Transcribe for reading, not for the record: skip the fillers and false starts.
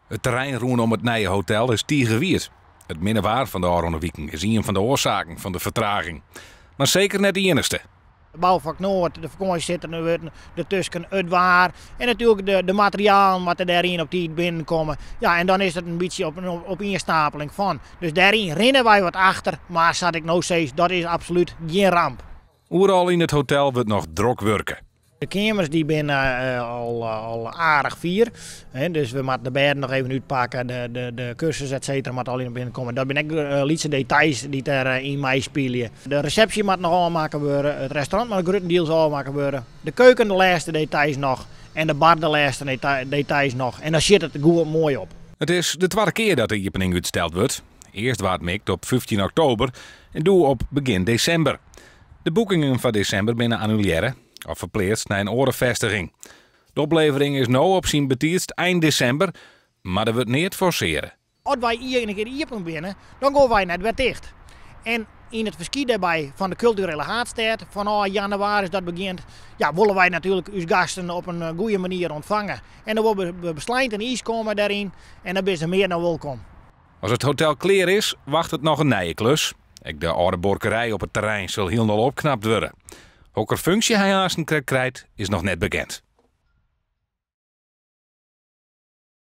It terrein rûnom it nije hotel is tige wiet. It minne waar fan de ôfrûne wiken is ien fan de oarsaken fan de fertraging. Mar seker net de iennichste. Bouwvak Noord, de fakânsje sit der nu dertusken, it waar en natuerlik de materialen moatte dêryn op tiid binnenkomme. Ja, en dan is it in bytsje op in opienstapeling fan. Dus dêryn rinne wy wat achter, mar sa't ik no sis, dat is absolút gjin ramp. Oeral yn it hotel wurdt noch drok wurke. De keamers dy binne al aardich fier. Dus we moatte de bêden noch even útpakke, de kussens et cetera moatte allegear binnenkomme. Dat binne ek lytse details dy't dêryn meispylje. De resepsje moat noch ôfmakke wurde, it restaurant moat gruttendiels ôfmakke wurde, de keuken de lêste details noch en de bar de lêste details noch. En dan sjit it goed moai op. It is de twadde kear dat de iepening útsteld wurdt. Earst waard mikt op 15 oktober en doe op begjin desimber. De boekingen foar desimber binne annulearre of ferpleatst nei in oare festiging. De oplevering is no op syn betiidst ein desimber, mar der wurdt neat forsearre. As wy ien kear iepen binne, dan gean wy net wer ticht. En yn it ferskiet dêrby fan de kulturele haadstêd, fanôf jannewaris dat begjint, ja, wolle wy natuerlik ús gasten op in goede manier ûntfange. En dan wolle we beslein en iis komme dêryn en dan binne se mear dan wolkom. As it hotel klear is, wachtet noch in nije klus. Ek de âlde buorkerij op it terrein sil hielendal opknapt wurde. Hokker funksje hy aansten krekt krijt, is noch net bekend.